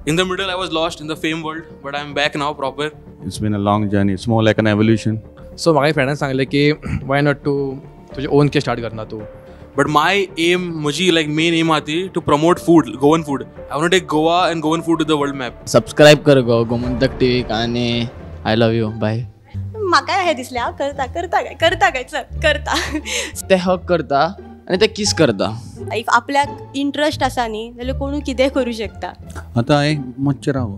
In the middle I was lost in the fame world, but I am back now proper. It's been a long journey, it's more like an evolution. So म्हाका फ्रेंडान सांगलें की why not to तुजें own कितें start करना तूं. But my M, म्हजी लायक main M आहा ती to promote food, Goan food. I want take Goa and Goan food to the world map. Subscribe कर गो गोमंतक टीव्हीक आनी I love you, bye. म्हाका हें दिसलें हांव करता करता काय करता काय चल करता. ते हग करता आनी ते किस करता. If आपल्याक इंट्रस्ट आसा न्ही जाल्यार कोणूय कितेंय करूं शकता. आतां हांवें मातशें राव.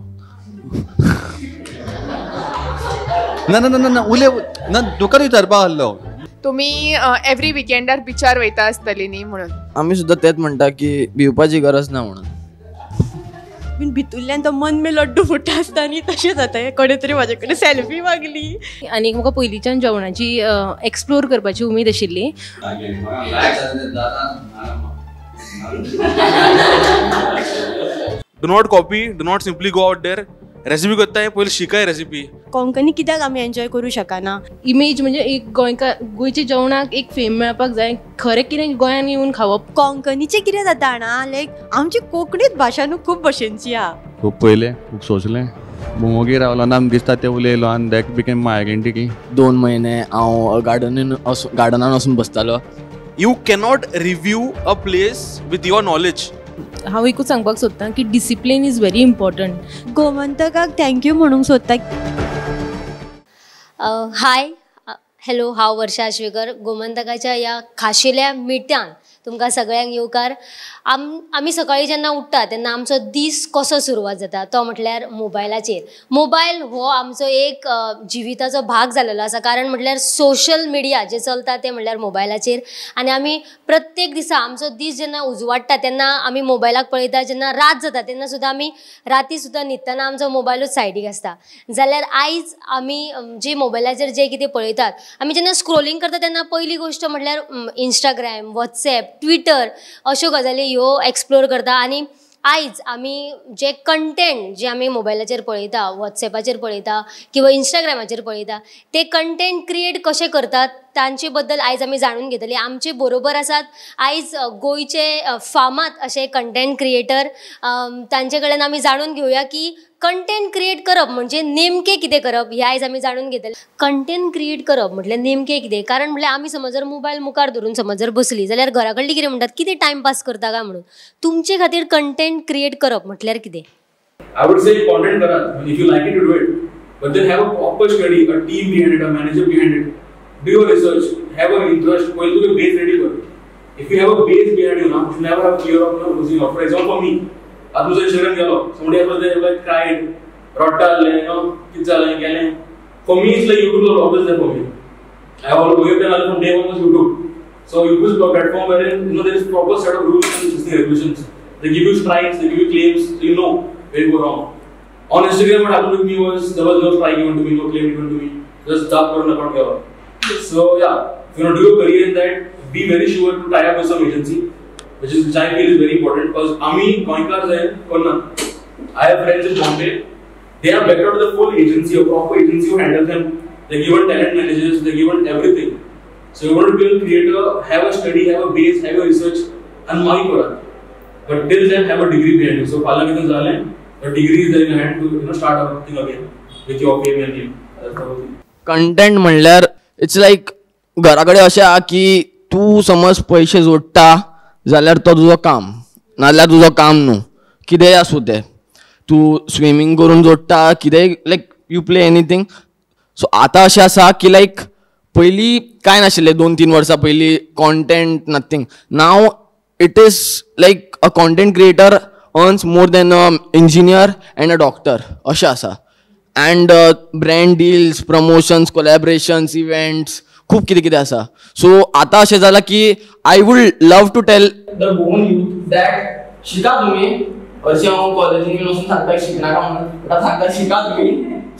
ना ना ना ना उलय ना, तुका विचारपा आहलो. तुमी एवरी विकेंडार बिचार वयता आसतली न्ही म्हणून आमी सुद्दां तेच म्हणटा की भिवपाची गरज ना म्हणून. बीन भितुल्ल्यान तो मन में लड्डू फुट्टा आसता न्ही तशें जाता. कोणे तरी म्हाजे कडेन सेल्फी मागली. आनी म्हाका पयलींच्यान जेवणाची एक्सप्लोर करपाची उमेद आशिल्ली. Do not copy, do not simply go out there. Recipe करताय पयलीं शिकाय रेसिपी. कोंकणी कित्याक आमी एन्जॉय करूं शकना? इमेज म्हणजे एक गोंयकार गोंयच्या जेवणाक एक फेम मेळपाक जाय. खरें कितें गोंयान येवन खावप. कोंकणीचें कितें जाता जाणा, लायक आमची कोंकणीच भाशा न्हू खूब भशेनची आहा. खूब पयलें, खूब सोंसलें, मोगी रावलो ना, दिसता तें उलयलो आनी that became my identity. 2 म्हयने हांव गार्डनीन गार्डनान वचून बसतालो. You cannot review a place with your knowledge. हांव एकूच सांगपाक सोदतां की discipline is very important. गोमंतकाक thank you म्हणूंक सोदता. हाय हॅलो, हांव वर्षा आश्वेकर. गोमंतकाच्या ह्या खाशेल्या मिट्यान तुमकां सगळ्यांक येवकार. आमी सकाळीं जेन्ना उठ्ठा तेन्ना आमचो दीस कसो सुरवात जाता तो म्हटल्यार मोबायलाचेर. मोबायल हो आमचो एक जिविताचो भाग जालेलो आसा. कारण म्हटल्यार सोशल मिडिया जें चलता तें म्हटल्यार मोबायलाचेर. आनी आमी प्रत्येक दिसा आमचो दीस जेन्ना उजवाडटा तेन्ना आमी मोबायलाक पळयता. जेन्ना रात जाता तेन्ना सुद्दां आमी राती सुद्दां न्हिदतना आमचो मोबायलूच सायडीक आसता. जाल्यार आयज आमी जे मोबायलाचेर जें कितें पळयतात, आमी जेन्ना स्क्रोलिंग करता तेन्ना पयली गोश्ट म्हटल्यार इंस्टाग्राम, वॉट्सएप, ट्विटर अश्यो गजाली ह्यो एक्सप्लोर करता. आनी आयज आमी जे कंटेंट जे आमी मोबायलाचेर पळयता, वॉट्सएपाचेर पळयता किंवा इंस्टाग्रामाचेर पळयता, ते कंटेंट क्रिएट कशे करतात तांचे बद्दल आयज आमी जाणून घेतली. आमचे बरोबर आसात आयज गोंयचे फामाद अशे कंटेंट क्रिएटर. तांचे कडेन आमी जाणून घेवया की कंटेंट क्रिएट करप म्हणजे नेमकें कितें करप हें आयज आमी जाणून घेतले. कंटेंट क्रिएट करप म्हटल्यार नेमकें कितें? कारण म्हटल्यार आमी समज जर मोबायल मुखार धरून समज जर बसली जाल्यार घरा कडली कितें म्हणटात, कितें टायमपास करता काय म्हणून. तुमचे खातीर कंटेंट क्रिएट करप म्हटल्यार कितें? I would say content करात if you like it to do it, but then have a proper study, a team behind it, a manager behind it. Do your research, have an interest, पयलीं तुवें बेस ready कर. If you have a base behind you ना, you never have fear of losing out. For example for me, आतां तुजो Instagram गेलो, somebody else was there like cried, रडटा जालें, you know, कितें जालें गेलें. For me it's like YouTube was always there for me. I have always from day one was YouTube. So YouTube is a platform wherein you know there is proper set of rules and regulations. They give you strikes, they give you claims, so you know where you go wrong. On Instagram, what happened with me was there was no strike given to me, no claim given to me, just dark करून account गेलो. So yeah, if you want to do your career in that, be very sure to tie up with some agency, which I feel is very important, because आमी गोंयकार जाय कोण ना. I have friends in Bombay, they are backed out with a full agency, a proper agency who handles them. They given talent managers, they given everything. So you want to be a creator, have a study, have a base, have a research, and मागीर करात. But till then, have a degree behind you. So फाल्यां कितें जालें, a degree is there in your hand to you know start something again with your fame and name. That's the whole thing. Content म्हणल्यार it's like घरा कडेन अशें आहा की तूं समज पयशे जोडटा जाल्यार तो तुजो काम, नाजाल्यार तुजो काम न्हू. कितेंय आसूं तें, तूं स्विमींग करून जोडटा, कितेंय like you play anything. So आतां अशें आसा की लायक पयलीं कांय नाशिल्लें, 2-3 वर्सां पयलीं content nothing. Now it is like a content creator earns more than a engineer and a doctor अशें आसा. And brand deals, promotions, collaborations, events, खूब कितें कितें आसा. सो आतां अशें जालां की I would love to tell the Goan youth that शिका तुमी. हरशीं हांव कॉलेजीन बीन वचून सांगता शिकनाका म्हणून, बट आतां सांगता शिका तुमी,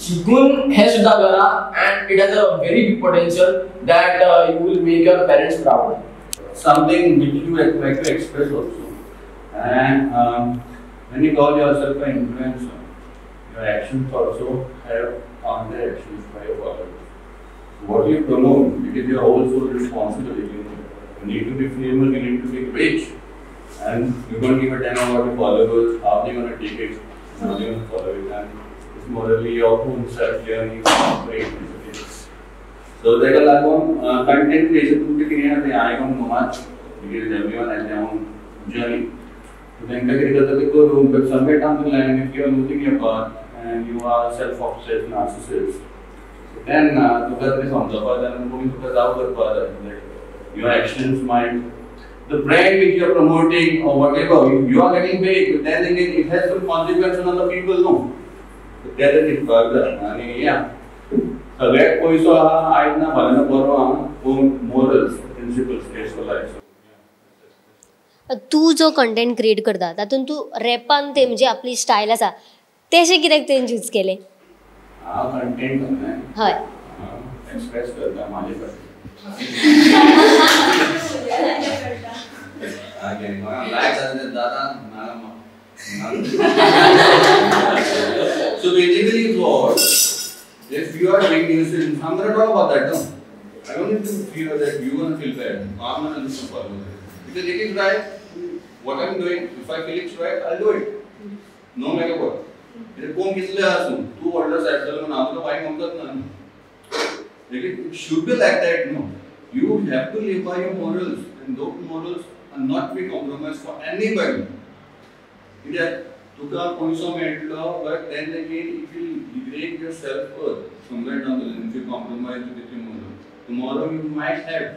शिकून हें सुद्दां करा and it has a very big potential that you will make your parents proud. Something which you like to express also, and when you call yourself an influencer, your actions also have counter actions by your followers. What you promote, it is your whole sole responsibility. You need to be famous, you need to be rich, and you don't give a damn about your followers, how they gonna take it. Not even follow it, and it's morally your own self journey. So ताका लागून content creation तुमचें कितें आसा तें I don't know much because everyone has their own journey. So तांकां कितें करता तें करूं, but somewhere down the line if you are losing your path and you are self obsessed narcissist, then तुका तरी समजपाक जाय आनी कोणी तुका जाव करपाक जाय that your actions might, the brand which you are promoting or whatever, you are getting paid, but then again it has some consequences on the people, no? तें तर चिंतपाक जाय. आनी या सगळ्याक पयसो आहा आयज ना फाल्यां बरो आहा, पूण morals principles as for life. तूं जो कंटेंट क्रिएट करता तातूंत तूं रॅपान ते म्हणजे आपली स्टायल आसा तेशें कित्याक तुवें चूज केलें? हांव कंटेंट हय एक्सप्रेस करता म्हाजे कडेन. So basically what, if you are doing this, I'm gonna talk about that, no? I don't need to fear that you're gonna feel bad. I'm gonna listen for you. Because it is right, what I'm doing, if I feel it's right, I'll do it. No matter what. कोण कितले आसूं, तूं व्हडलो सायब जालो म्हणून हांव तुका वायट म्हणटात ना. It should be like that, no? You have to live by your morals, and those morals are not to be compromised for anybody. कित्याक तुका पयसो मेळटलो, but then again it will degrade your self-worth somewhere down the line if you compromise with your morals. Tomorrow you might have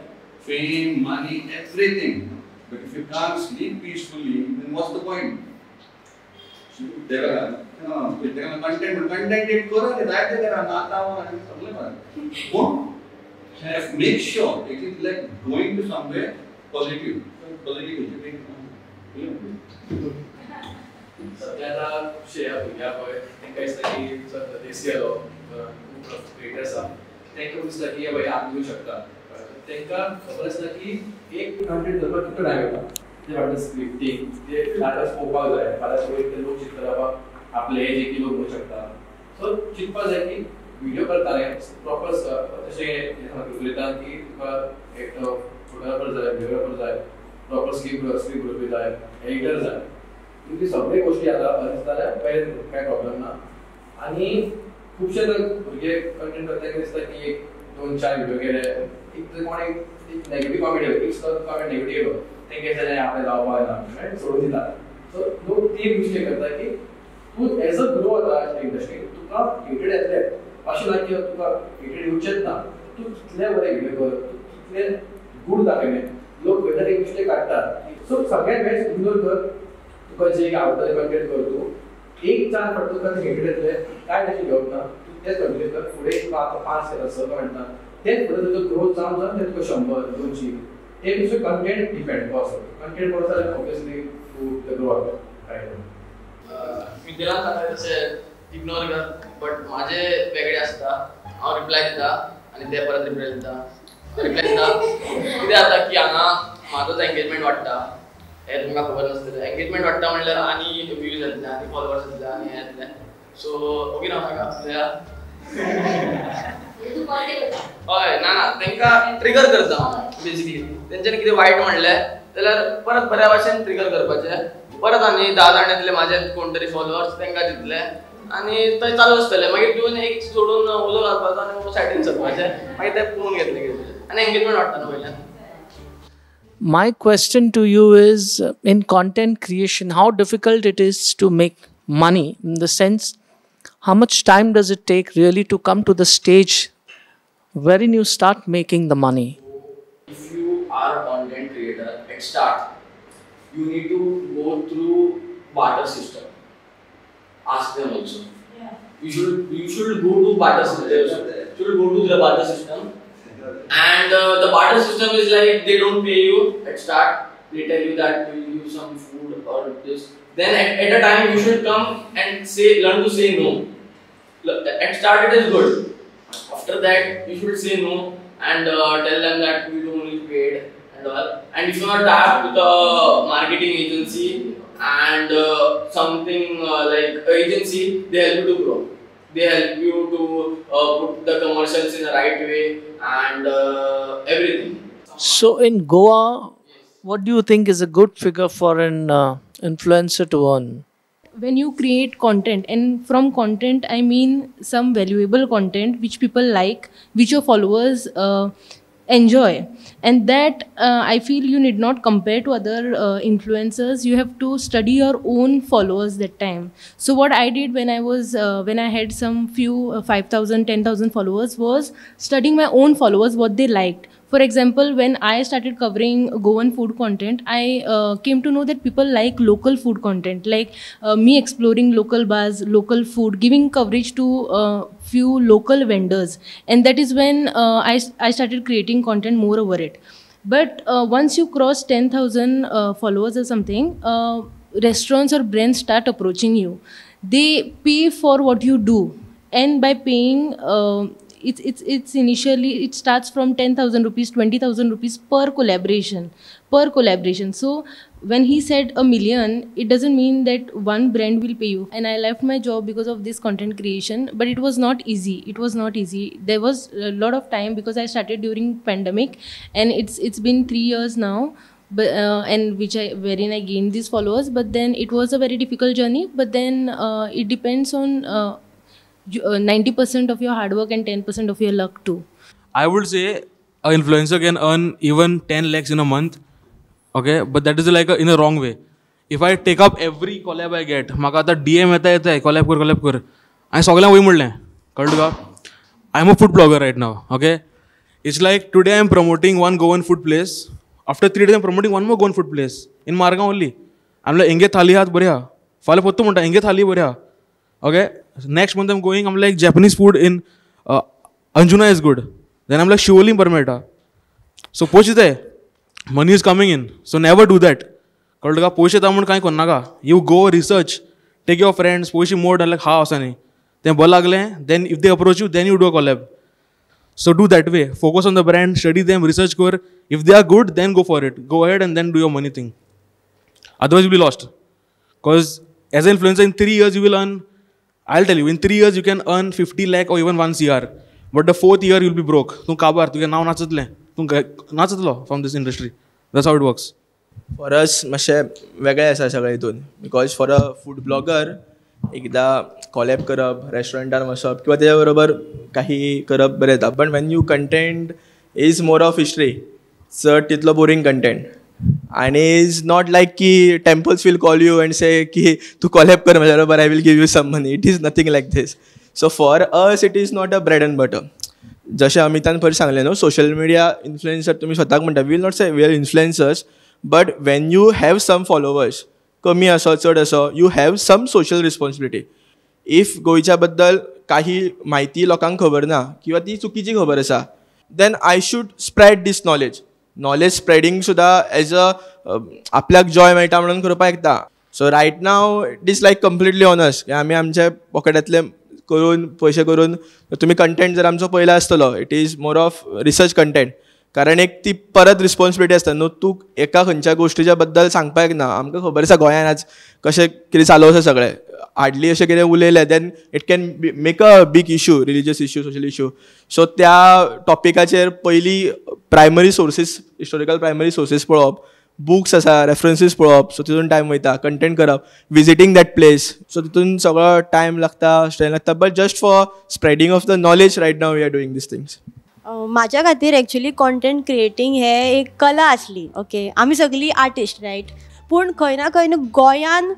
fame, money, everything, but if you can't sleep peacefully, then what's the point? ताका content content एक करा रे, जाय तें करा, नाता आनी सगळें करा, पूण make sure it is like going to somewhere positive. Positive. सद्या आतां खुबशे ह्या भुरग्यांक पळय तांकां दिसता की देसी आलो खूब क्रिएटर आसा, तांकां दिसता की बाबा आमी दिवंक शकता. तांकां खबर आसता की एक कंटेंट करपाक कितलो टायम येता, ते वाटता स्क्रिप्टींग ते फाल्यां पळोवपाक जाय, फाल्यां पळय लोक चिंतता बाबा आपले हे जे की लोक म्हणूंक शकता. सो चिंतपाक जाय की व्हिडियो करताले प्रॉपर तशें उलयता की तुका एक फोटोग्राफर जाय, व्हिडियोग्राफर जाय, प्रॉपर स्क्रिप्ट बरोवपी जाय, एडिटर जाय, तुमची सगळे गोश्टी आतां अरेंज जाल्यार बरें, कांय प्रॉब्लम ना. आनी खुबशे तर भुरगे कंटेंट करता दिसता की एक दोन चार व्हिडियो केले, एक कोण एक नेगेटीव कॉमेंट येयलो, एक कॉमेंट नेगेटीव येयलो, तेंकां दिसता आपणें जावपाक ना सोडून दिता. सो लोक ती एक मिस्टेक करता की तूं एज अ ग्रो वता इंडस्ट्रीन तुका हेटेड येतले, अशें ना की तुका हेटेड येवचेच ना. तूं कितले बरे व्हिडियो कर, तूं कितले गूड दाखयले, लोक खंय तरी एक मिस्टेक काडटात. सो सगळ्यात बेस्ट इग्नोर कर, तुका जे आवडटा तें कंटेंट कर, तूं एक चान्स पडटा तुका हेटेड येतले, कांय तशें घेवप ना, तूं तेच कंटिन्यू कर. फुडें तुका आतां 5 येता 6 मेळटा, तेच फुडें तुजो ग्रोथ जावन जावन ते तुका 100 200 ते तुजो कंटेंट डिपेंड कसो कंटेंट बरो जाल्यार ऑब्वियसली तूं ग्रो जाता. मिथिलान सांगलें तशें इग्नोर कर, बट म्हाजें वेगळें आसता. हांव रिप्लाय दिता आनी ते परत रिप्लाय दिता, रिप्लाय दिता. कितें जाता की हांगा म्हाजोच एंगेजमेंट वाडटा, हें तुमकां खबर नासतलें. एंगेजमेंट वाडटा म्हणल्यार आनी व्यूज येतले, आनी फॉलोवर्स येतले, आनी हें येतलें. सो ओगी राव नाका. हय ना ना, तांकां ट्रिगर करता हांव बेजिकली. तेंच्यांनी कितें वायट म्हणलें जाल्यार परत बऱ्या भाशेन ट्रिगर करपाचें, परत आनी 10 जाण येतले म्हाजे कोण तरी फॉलोवर्स तांकां दितले आनी थंय चालू आसतलें. मागीर तुवें एक सोडून उलो घालपाचो आनी सायडीन सरपाचें, मागीर ते पळोवन घेतले कितें आनी एंगेजमेंट वाडटा न्हू वयल्यान. My question to you is, in content creation, how difficult it is to make money, in the sense, how much time does it take really to come to the stage wherein you start making the money? If you are a content creator at start, you need to go through barter system. Ask them also. Yeah. You should go to barter system. Should go to the barter system. And the barter system is like they don't pay you at start. They tell you that we will give some food or this. Then at a time you should come and say, learn to say no. At start it is good. After that you should say no and tell them that we don't only paid and all. And if you are tapped with a marketing agency and something like agency, they help you to grow. They help you to put the commercials in the right way and everything. So in Goa, what do you think is a good figure for an influencer to earn? when you create content, and from content I mean some valuable content which people like, which your followers enjoy, and that I feel you need not compare to other influencers. You have to study your own followers that time. So what I did when I was when I had some few 5,000, 10,000 followers was studying my own followers, what they liked. For example, when I started covering Goan food content, I came to know that people like local food content, like me exploring local bars, local food, giving coverage to few local vendors. And that is when I started creating content more over it. But once you cross 10,000 followers or something, restaurants or brands start approaching you. They pay for what you do, and by paying, it's initially, it starts from 10,000 rupees, 20,000 rupees per collaboration, So when he said 1 million, it doesn't mean that one brand will pay you. And I left my job because of this content creation, but it was not easy. It was not easy. There was a lot of time because I started during pandemic, and it's been 3 years now. But and which I wherein I gained these followers. But then it was a very difficult journey. But then it depends on 90% of your hard work and 10% of your luck too. I would say an influencer can earn even 10 lakhs in a month, okay? But that is like in a wrong way. If I take up every collab I get, म्हाका आतां DM येता येता collab कर collab कर, हांवें सगळ्यांक वय म्हणलें, कळ्ळें तुका? I am a food blogger right now, okay? It's like today I am promoting one Goan food place. After 3 days I am promoting one more Goan food place in Margao only. I am like इंगे थाली आहात बरी आहा, फाल्यां परतू म्हणटा इंगे थाली बरी आहा, okay? Next month I'm going, I'm like Japanese food in Anjuna is good. Then I'm like Shivolim bar मेळटा. So पयशे ते, money is coming in. So never do that. कळ्ळें तुका? पयशे येता म्हूण कांय करनाका. You go research, take your friends, पयशे मोड लायक हा आसा न्ही, तें बरें लागलें, then if they approach you, then you do a collab. So do that way. Focus on the brand, study them, research कर. If they are good, then go for it. Go ahead and then do your money thing. Otherwise you'll be lost. Because as an influencer in 3 years you will earn, I'll tell you, in 3 years you can earn 50 lakh or even 1 CR. But the 4th year you'll be broke. तूं काबार, तुगे नांव नाचतलें, तूं नाचतलो from this industry. That's how it works. For us, मातशें वेगळें आसा सगळें हितून. Because for a food blogger, एकदां कॉलॅब करप, रेस्टॉरंटान वचप किंवा तेज्या बरोबर काही करप बरें जाता. But when you content is more of history, चड तितलो बोरींग कंटेंट. आनी is not like की temples will call you and say की तूं कॉलॅब कर म्हज्या बरोबर, I will give you some money. It is nothing like this. So for us it is not a bread and butter. जशें अमितान पयर सांगलें न्हू, सोशल मिडिया इन्फ्लुएन्सर तुमी स्वताक म्हणटा, we will not say we are influencers, but when you have some followers, कमी आसो चड आसो, you have some social responsibility. If गोंयच्या बद्दल काही म्हायती लोकांक खबर ना किंवा ती चुकीची खबर आसा, then I should spread this knowledge. Knowledge spreading सुद्दां एज अ आपल्याक जॉय मेळटा म्हणून करपाक येता. So right now it is like completely honest की आमी आमच्या पॉकेटांतले करून पयशे करून तुमी कंटेंट जर आमचो पळयला आसतलो, it is more of research content. कारण एक ती परत रिस्पॉन्सिबिलिटी आसता न्हू, तूं एका खंयच्या गोश्टीच्या बद्दल सांगपाक ना. आमकां खबर आसा गोंयान आज कशें कितें चालू आसा सगळें, हार्डली अशें कितें उलयलें then it can make a big issue, religious issue, social issue. So त्या टॉपिकाचेर पयलीं primary sources, historical primary sources पळोवप, बुक्स आसा, रेफरन्सीस पळोवप, सो तितून टायम वयता, कंटेंट करप, विजिटींग that place, सो तितून सगळो टायम लागता, स्ट्रेन लागता. But just for spreading of the knowledge right now we are doing these things. म्हाज्या खातीर एक्चुली कॉन्टेंट क्रिएटींग हें एक कला आसली, ओके. आमी सगळीं आर्टिस्ट, रायट? पूण खंय ना खंय न्हू गोंयान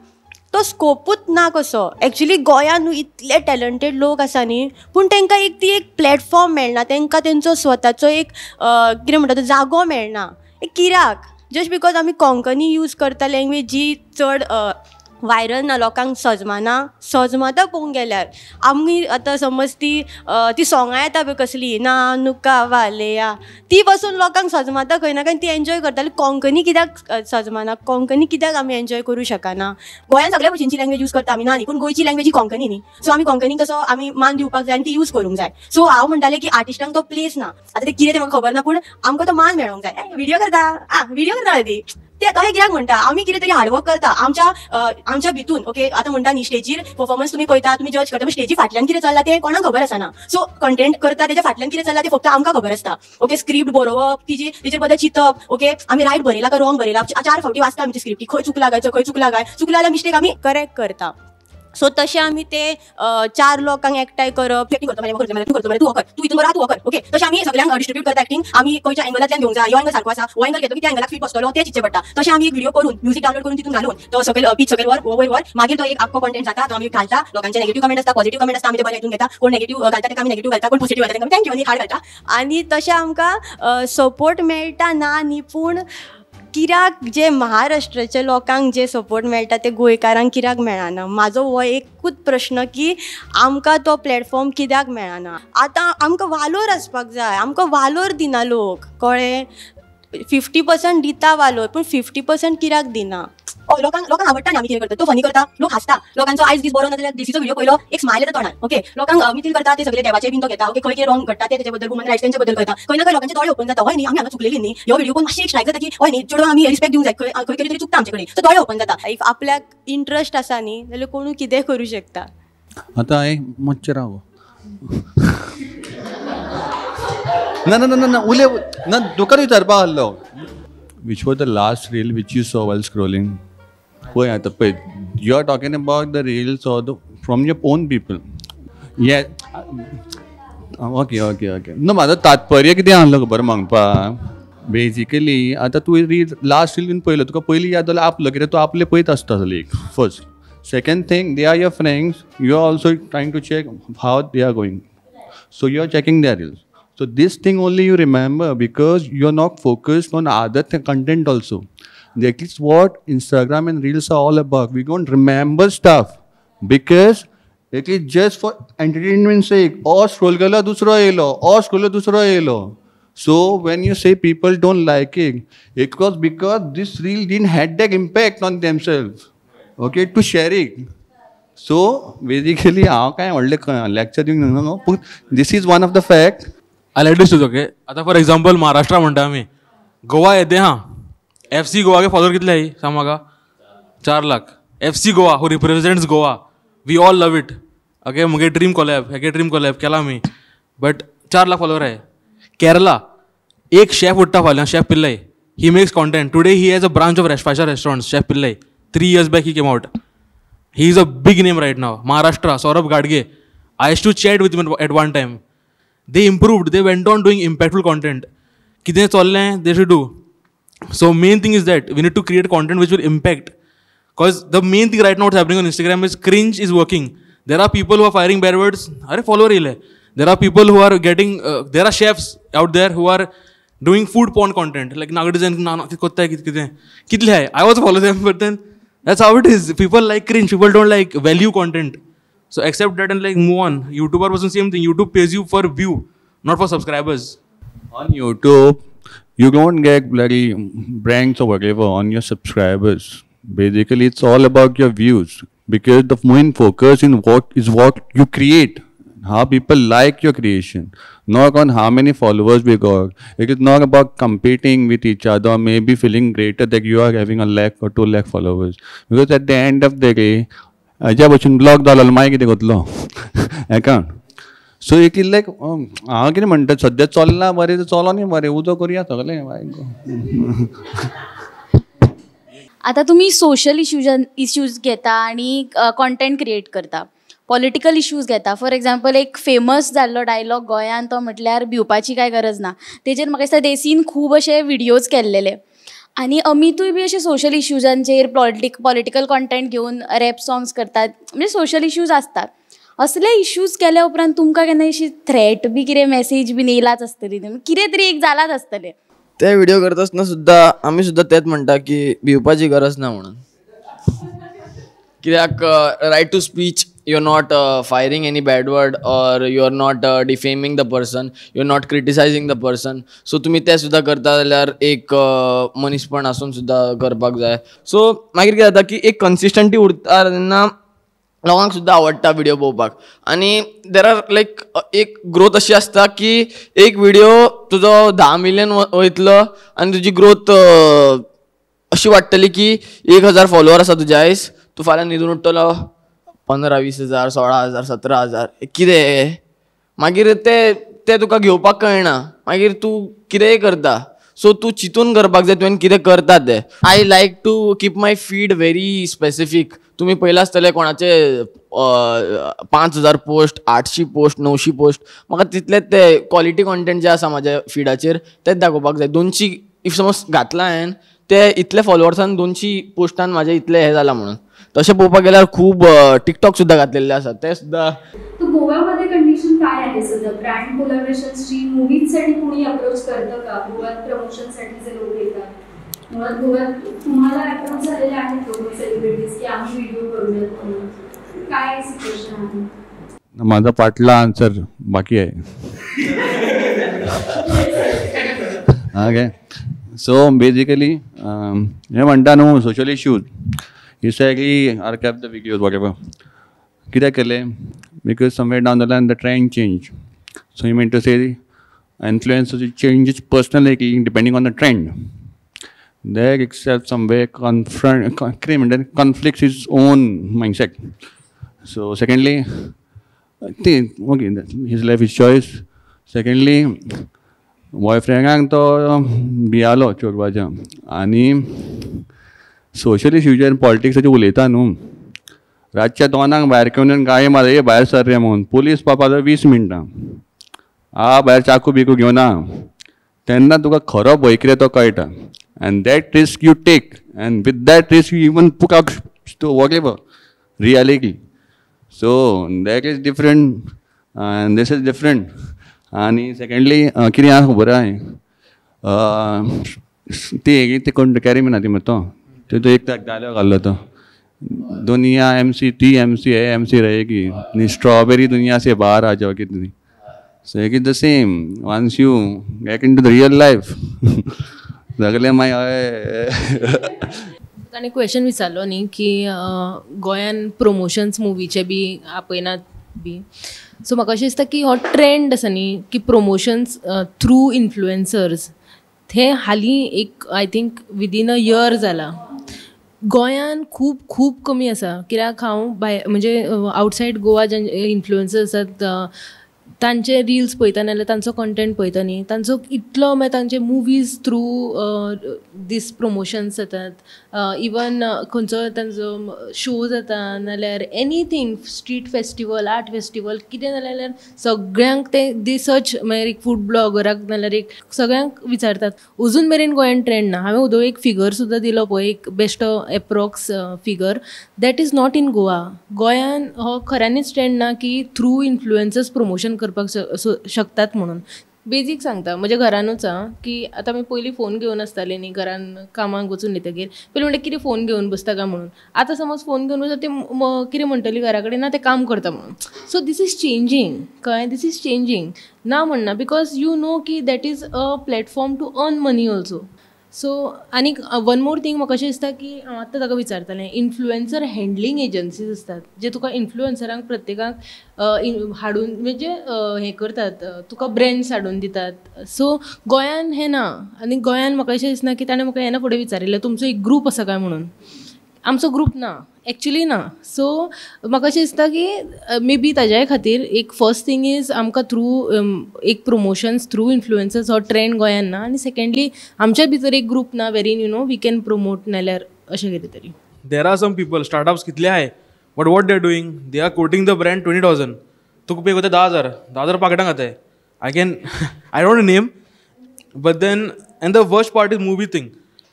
तो स्कोपूच ना कसो. एक्चुली गोंयान न्हू इतले टॅलंटेड लोक आसा न्ही, पूण तांकां एक ती एक प्लॅटफॉर्म मेळना, तांकां तेंचो स्वताचो एक कितें म्हणटा तो जागो मेळना. एक कित्याक जस्ट because आमी कोंकणी यूज करता लँग्वेज जी चड वायरल ना, लोकांक सजमाना. सजमाता पळोवंक गेल्यार आमी आतां समज ती ती सोंगां येता पळय कसली ना नुका वालेया, ती बसून लोकांक सजमाता खंय ना खंय, ती एन्जॉय करताली. कोंकणी कित्याक सजमाना, कोंकणी कित्याक आमी एन्जॉय करूं शकना? गोंयान सगळ्या भशेनची लँग्वेज यूज करता आमी, ना न्ही, पूण गोंयची लँग्वेज ही कोंकणी न्ही. सो आमी कोंकणीक तसो आमी मान दिवपाक जाय आनी ती यूज करूंक जाय. सो हांव म्हणटालें की आर्टिस्टांक तो प्लेस ना, आतां तें कितें तें म्हाका खबर ना, पूण आमकां तो मान मेळोंक जाय. व्हिडियो करता, आ व्हिडियो करता ती ते तशें कित्याक म्हणटा? आमी कितें तरी हार्डवर्क करता आमच्या आमच्या भितून, ओके. आतां म्हणटा न्ही स्टेजीर परफॉर्मन्स तुमी पळयता, तुमी जज करता, पूण स्टेजी फाटल्यान कितें चल्लां तें कोणाक खबर आसना. सो कंटेंट करता तेच्या फाटल्यान कितें चल्लां तें फक्त आमकां खबर आसता, ओके. स्क्रिप्ट बरोवप, तिजी तेजेर बद्दल चिंतप, ओके. आमी रायट बरयला काय रॉंग बरयला, 4 फावटी वाचता आमची स्क्रिप्ट, खंय चुकला काय, खंय चुकला काय, चुकला जाल्यार मिस्टेक आमी करेक्ट करता. सो तशें आमी ते 4 लोकांक एकठांय करप, एक्टिंग करता तूं कर, तूं हितून बरो, तूं कर, ओके. तशें आमी सगळ्यांक डिस्ट्रिब्यूट करता एक्टिंग. आमी खंयच्या एंगलांतल्यान घेवंक जाय, ह्यो एंगल सारको आसा, हो एंगल घेतलो की त्या एंगलाक फिट बसतलो तें चिंतचें पडटा. तशें आमी एक व्हिडियो करून म्युजीक डावनलोड करून तितून घालून तो सकयल पीच सकयल वर वयर वर, मागीर तो एक आख्खो कंटेंट जाता, तो आमी घालता. लोकांचे नेगेटिव्ह कमेंट आसता, पॉझिटिव्ह कमेंट आसता, आमी ते बरें हितून घेता. कोण नेगेटिव्ह घालता तेका आमी नेगेटिव्ह घालता, कोण पॉझिटिव्ह घालता तेका thank you आनी हाड घालता. आनी तशें आमकां सपोर्ट मेळटा ना न्ही, पूण कित्याक जे महाराष्ट्राच्या लोकांक जे सपोर्ट मेळटा ते गोंयकारांक कित्याक मेळना? म्हाजो हो एकूच प्रश्न की आमकां तो प्लॅटफॉर्म कित्याक मेळना? आतां आमकां वालोर आसपाक जाय, आमकां वालोर दिना लोक, कळ्ळें? 50% दिता वालोर, पूण 50% कित्याक दिना? लोकांक लोकांक आवडटा न्ही आमी कितें करता, तो फनी करता, लोक हांसता. लोकांचो आयज दीस बरो ना जाल्यार देसीचो व्हिडियो पळयलो एक स्मायल येता तोंडार, ओके. लोकांक मितील करता ते सगळे देवाचे बीन तो घेता, ओके. खंय कितें रॉंग घडटा ते तेचे बद्दल, वुमन रायट्स तेंचे बद्दल करता. खंय ना खंय लोकांचे दोळे ओपन जाता, हय न्ही आमी हांगा चुकलेली न्ही, ह्यो व्हिडियो पळोवन मातशी एक स्ट्रायक जाता की हय न्ही चेडवां आमी रिस्पेक्ट दिवंक जाय, खंय खंय तरी चुकता आमचे कडेन, सो दोळे ओपन जाता. If आपल्याक इंट्रस्ट आसा न्ही जाल्यार कोणूय कितेंय करूं शकता. आतां हांवें मातशें राव, ना ना ना ना उलय ना, तुका विचारपा आहलो. Which was the last reel which you saw while scrolling? पळय आतां पळय, you are talking about the reels or the from your own people. ये ओके ओके ओके. ना म्हाजो तात्पर्य कितें आहलो खबर मागपाक, बेजिकली आतां तूं रील लास्ट रील बीन पळयलो, तुका पयलीं याद जालो आपलो, कित्याक तूं आपले पळयत आसता एक first. Second thing, they are your friends, you are also trying to check how they are going, so you are checking their reels. So this thing only you remember because you are not focused on other content also. That is what Instagram and Reels are all about. We don't remember stuff because it is just for entertainment sake. Or scroll केलो दुसरो येयलो, or scroll दुसरो येयलो. So when you say people don't like it, it was because this reel didn't had that impact on themselves. Okay, to share it. So basically, हांव काय व्हडलें lecture दिवंक न्हू, पूण this is one of the fact. I like this okay. आतां for example Maharashtra म्हणटा आमी, गोवा येते हा, FC गोवाके फॉलोवर कितले आही सांग म्हाका? 4 lakh. FC Goa who represents Goa, we all love it, okay. मुगे ड्रीम कोलॅब, हेगे ड्रीम कोलॅब केला आमी, बट 4 लाख फॉलोवर आहे. केरला एक शेफ उठ्ठा फाल्यां, chef Pillai, he makes content today, he has a branch of 5 restaurants. Chef Pillai 3 years back he came out, he is a big name right now. Maharashtra Saurabh Gadge, I used to chat with him at one time. They improved, they went on doing impactful content. कितें चल्लें they should do. So main thing is that we need to create content which will impact. Because the main thing right now what's happening on Instagram is cringe is working. There are people who are firing bad words, अरे follower येयले. There are people who are getting, there are chefs out there who are doing food porn content, like नागडीजन ना कोत्ताय कितें कितले आहाय. I also follow them, but then that's how it is. People like cringe, people don't like value content. So accept that and like move on. YouTuber was the same thing. YouTube pays you for view, not for subscribers. On YouTube, you don't get bloody brands or whatever on your subscribers. Basically, it's all about your views, because the main focus in what is what you create, how people like your creation, not on how many followers we got. It is not about competing with each other, maybe feeling greater that you are having 1 lakh or 2 lakh followers. Because at the end of the day, हाज्या भशेन block जालो मागीर कितें करतलो account. So it is like हांव कितें म्हणटा, सद्या चल्लां बरें चलो न्ही बरें, उजो करुया सगळें. आतां तुमी सोशल इश्यूज घेता आनी कॉन्टेंट क्रिएट करता, पॉलिटिकल इश्यूज घेता. फॉर एग्जाम्पल एक फेमस जाल्लो डायलॉग गोंयांत तो म्हटल्यार भिवपाची कांय गरज ना, तेजेर म्हाका दिसता देसीन खूब अशे व्हिडियोज केल्लेले. आनी अमितूय बी अशे सोशल इश्यूजांचेर पॉलिटिकल कॉन्टेंट घेवन रॅप सॉंग्स करतात, म्हणजे सोशल इश्यूज आसतात. असले इश्यूज केल्या उपरांत तुमकां केन्ना अशी थ्रेट बी कितें मॅसेज बीन येयलाच आसतली, कितें तरी एक जालाच आसतलें? ते व्हिडिओ करता आसतना सुद्दां आमी सुद्दां तेंच म्हणटा की भिवपाची गरज ना म्हणून, कित्याक right to speech, you are not firing any bad word or you are not defaming the person, you are not criticizing the person. So तुमी तें सुद्दां करता जाल्यार एक मनीसपण आसून सुद्दां करपाक जाय. सो मागीर कितें जाता की एक कन्सिस्टंटी उरता तेन्ना लोकांक सुद्दां आवडटा व्हिडिओ पळोवपाक. आनी there are लायक एक ग्रोथ अशी आसता की एक व्हिडिओ तुजो 10 मिलियन वयतलो आनी तुजी ग्रोथ अशी वाडटली की 1000 फॉलोवर आसा तुज्या आयज, तूं फाल्यां न्हिदून उठ्ठलो 15-20 हजार, 16 हजार, 17 हजार, कितें मागीर ते तुका घेवपाक कळना, मागीर तूं कितेंय करता. सो तूं चिंतून करपाक जाय तुवें कितें करता तें. I like to keep my feed very specific. तुमी पयलां आसतलें कोणाचे 5000 पोस्ट, 800 पोस्ट, 900 पोस्ट. म्हाका तितलेच ते क्वॉलिटी कॉन्टेंट जे आसा म्हाज्या फिडाचेर तेच दाखोवपाक जाय. 200 if समज घातला हांवें ते इतले फॉलोवर्सान 200 पोस्टान म्हाजे इतले हें जालां म्हणून. तशें पळोवपाक गेल्यार खूब टिकटॉक सुद्दां घातलेले आसा ते सुद्दां. गोव्यामध्ये कंडिशन काय आहे सध्या ब्रँड कोलॅबोरेशन्सची? मूवीजसाठी कोणी अप्रोच करतं का? गोव्यात प्रमोशनसाठी जे लोक येतात, मुळात गोव्यात तुम्हाला अप्रोच झालेले आहेत लोक सेलिब्रिटीज की आम्ही व्हिडिओ करूयात म्हणून, काय सिच्युएशन आहे? माझा पाटला आन्सर बाकी आहे. ओके, सो बेसिकली हे म्हणटा न्हू social issues he are cap the videos whatever कित्याक केलें because somewhere down the line the trend change. So you mean to say influencers changes personality depending on the trend. There itself somewhere conflicts his own mindset. So secondly, okay, his life is choice. Secondly, बॉयफ्रेंडाक तो भियालो चोरपाच्या आनी social इश्यूचेर पॉलिटिक्साचेर उलयता न्हू. रातच्या 2 भायर घेवन गाळी मारली भायर सर रे म्हणून, पुलीस पावपा 20 मिनटां आ भायर चाकू बिकू घेवना, तेन्ना तुका खरो भंय कितें तो कळटा. And that risk you take and with that risk you even put out to whatever reality. So that is different and this is different. आनी सेकेंडली कितें आहा खबर आहा ती ती कोण कॅरी मिनाती मरे तो तो एक डायलॉग घाल्लो तो दुनिया M C T M C है एम सी रहेगी, स्ट्रॉबेरी दुनिया से बाहर आ जाओ कितनी. So it is the same once you get into the real life सगळे मागीर. ताणें क्वेश्चन विचारलो न्ही की गोंयान प्रमोशन्स मुवीचे बी आपयनात बी. सो म्हाका अशें दिसता की हो ट्रेंड आसा न्ही की प्रमोशन्स थ्रू इन्फ्लुएन्सर्स हे हालीं एक I think within a year जाला. गोंयान खूब खूब कमी आसा कित्याक हांव भायर म्हणजे आवटसायड गोवा जे इन्फ्लुएन्सर्स आसात तांचे रिल्स पळयता नाजाल्यार तांचो कंटेंट पळयता न्ही, तांचो इतलो मागीर तांचे मुवीज थ्रू दीस प्रमोशन्स जातात, इवन खंयचो तांचो शो जाता नाल्यार anything street festival art festival कितें जाल्यार सगळ्यांक ते दे सर्च मागीर एक फूड ब्लॉगराक नाल्यार एक सगळ्यांक विचारतात. अजून मेरेन गोंयान ट्रेंड ना. हांवें उदो एक फिगर सुद्दां दिलो पळय, एक best approx figure, that is not in Goa. गोंयान हो खऱ्यांनीच ट्रेंड ना की थ्रू इन्फ्लुएन्सर्स प्रमोशन करपाक शकतात म्हणून. बेजीक सांगता म्हज्या घरानूच आं की आतां आमी पयलीं फोन घेवन आसताले न्ही घरान कामाक वचून येतकीर, पयलीं म्हणटा कितें फोन घेवन बसता काय म्हणून. आतां समज फोन घेवन बसता ते कितें म्हणटली घरा कडेन ना तें काम करता म्हणून. सो these is changing, कळ्ळें, these is changing ना म्हणना because you know की that is a platform to earn money also. So आनीक वन मोर थींग म्हाका अशें दिसता की हांव आत्तां ताका विचारतालें, इन्फ्लुएन्सर हँडलींग एजन्सीज आसतात जे तुका इन्फ्लुएन्सरांक प्रत्येकाक हाडून म्हणजे हें करतात, तुका ब्रँड्स हाडून दितात. सो गोंयान हें ना आनी गोंयान म्हाका अशें दिसना की ताणें म्हाका येना फुडें विचारिल्लें तुमचो एक ग्रूप आसा काय म्हणून. आमचो ग्रूप ना, एक्चुली ना. सो म्हाका अशें दिसता की मे बी ताज्याय खातीर एक फर्स्ट थींग is आमकां थ्रू एक प्रमोशन्स थ्रू इन्फ्लुएन्सर्स हो ट्रेंड गोंयान ना, आनी सेकेंडली आमच्या भितर एक ग्रूप ना wherein you know we can promote नाल्यार अशें कितें तरी. There are some people startups कितले आहाय but what they are doing, they are quoting the brand 20,000, तुका पे करता 10,000, 10,000 पाकिटां घाताय. I can I don't name but then and the worst part is movie thing.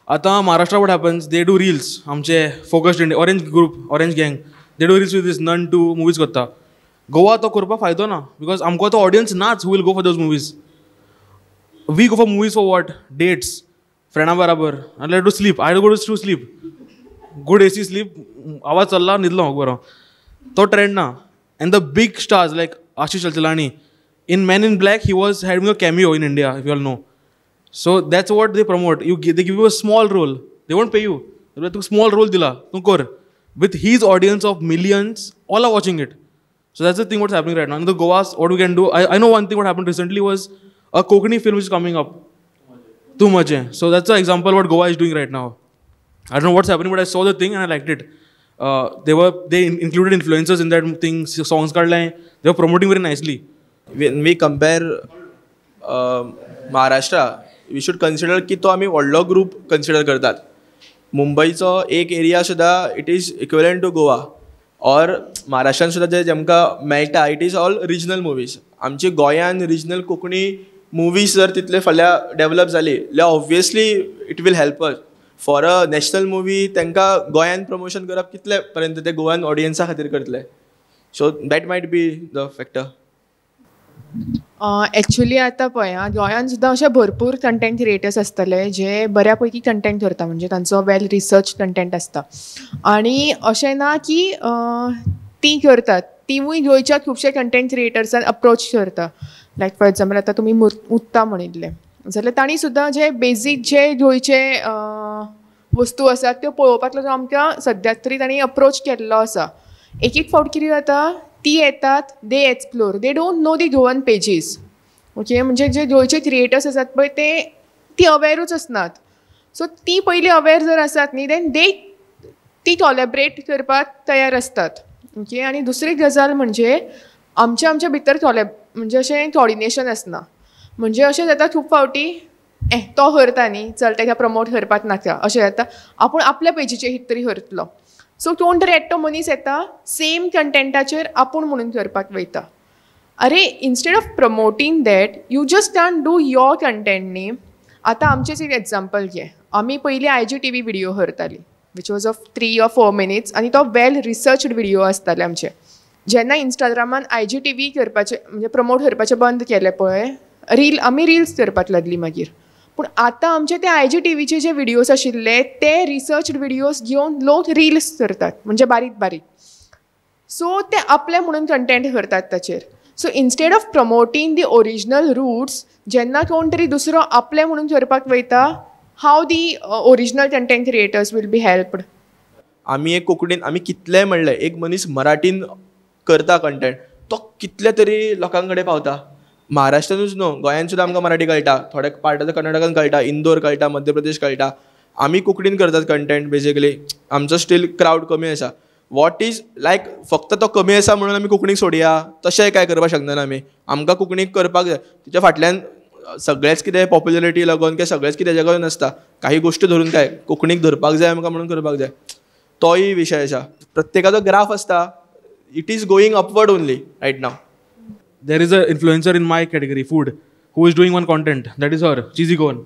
आतां Maharashtra what happens, they do reels. आमचे focused India orange group, orange gang, they do reels with this Nun 2 movies करता. गोवा तो करपाक फायदो ना because आमकां तो audience नाच who will go for those movies. We go for movies for what? Dates, फ्रेंडां बराबर, नाल्यार to sleep. I go to sleep, good AC sleep, आवाज चल्ला न्हिदलो बरो, तो ट्रेंड ना. And the big stars like Ashish Chanchlani in Man in Black he was having a cameo in India, if you all know. So that's what they promote. They give you a small role. They won't pay you. तुका small role dila, tu kor. With his audience of millions, all are watching it. So that's the thing what's happening right now. In the Goa, what we can do, I know one thing what happened recently was a Konkani film which is coming up. Too much. So that's an example what Goa is doing right now. I don't know what's happening, but I saw the thing and I liked it. They included influencers in that thing, songs kaadle, they were promoting very nicely. When we compare Maharashtra, we should consider की तो आमी व्हडलो group consider करतात. मुंबयचो एक area सुद्दां it is equivalent to Goa or महाराष्ट्रान सुद्दां जे आमकां मेळटा, it is all regional movies. आमची गोंयान रिजनल कोंकणी मुवीज जर तितले फाल्यां डेवलप जाली जाल्यार obviously it will help us for a national movie. तांकां गोंयान प्रमोशन करप कितले पर्यंत ते गोवन ऑडियन्सा खातीर करतले? So that might be the factor. Actually आतां पळय आं, गोंयान सुद्दां अशे भरपूर कंटेंट क्रिएटर्स आसतले जे बऱ्या पैकी कंटेंट करता, म्हणजे तांचो वेल रिसर्च कंटेंट आसता. आनी अशें ना की तीं करतात, तिवूय गोंयच्या खुबशे कंटेंट क्रिएटर्सान अप्रोच करता. लायक फॉर एग्जाम्पल आतां तुमी मुत्ता म्हणिल्लें जाल्यार तांणी सुद्दां जे बेजीक जे गोंयचे वस्तू आसात त्यो पळोवपाक लागून आमकां सद्याक तरी तांणी अप्रोच केल्लो आसा. एक एक फावट कितें जाता, ती येतात, they explore, they don't know the Goan pages. Okay, म्हणजे जे गोंयचे क्रिएटर्स आसात पळय ते ती अवेरूच आसनात. सो ती पयलीं अवेर जर आसात न्ही, देन दे ती कॉलेबरेट करपाक तयार आसतात. ओके, आनी दुसरी गजाल म्हणजे आमच्या आमच्या भितर म्हणजे अशें कॉर्डिनेशन आसना. म्हणजे अशें जाता खूब फावटी ए तो करता न्ही, चल ताका प्रमोट करपाक नाका अशें जाता. आपूण आपल्या पेजीचेर कितें तरी करतलो. सो कोण तरी एकटो मनीस येता सेम कंटेंटाचेर आपूण म्हणून करपाक वयता. अरे instead of promoting that you just can do your content न्ही. आतां आमचेच एक एग्जाम्पल घे, आमी पयलीं IGTV video करतालीं which was of 3 or 4 minutes आनी तो वेल रिसर्च्ड विडियो आसताले आमचे. जेन्ना इंस्टाग्रामान IGTV करपाचें म्हणजे प्रमोट करपाचें बंद केलें पळय, रील आमी रिल्स करपाक लागली मागीर. पूण आतां आमचे ते IGTVचे जे विडियोज आशिल्ले ते रिसर्च्ड विडियोज घेवन लोक रिल्स करतात, म्हणजे बारीक बारीक. सो ते आपले म्हणून कंटेंट करतात ताचेर. So instead of promoting the original roots, जेन्ना कोण तरी दुसरो आपले म्हणून करपाक वयता, how the original content creators will be helped? आमी एक कोंकणीन आमी कितलें म्हणलें, एक मनीस मराठीन करता कंटेंट तो कितले तरी लोकां कडेन पावता. महाराष्ट्रानूच न्हू, गोंयान सुद्दां आमकां मराठी कळटा, थोड्या पार्टाचो कर्नाटकान कळटा, इंदोर कळटा, मध्य प्रदेश कळटा. आमी कोंकणीन करतात कंटेंट बेजिकली, आमचो स्टील क्रावड कमी आसा. What is लायक फक्त तो कमी आसा म्हणून आमी कोंकणीक सोडया तशें कांय करपाक शकना आमी. आमकां कोंकणीक करपाक जाय, तिच्या फाटल्यान सगळेंच कितें पॉप्युलरिटी लागून किंवा सगळेंच कितें हेज्या लागून नासता, काही गोश्टी धरून काय कोंकणीक धरपाक जाय आमकां म्हणून करपाक जाय, तोय विशय आसा. प्रत्येकाचो ग्राफ आसता, it is going upward only right now. There is an influencer in my category, food, who is doing one content, that is her, Cheesy Goan.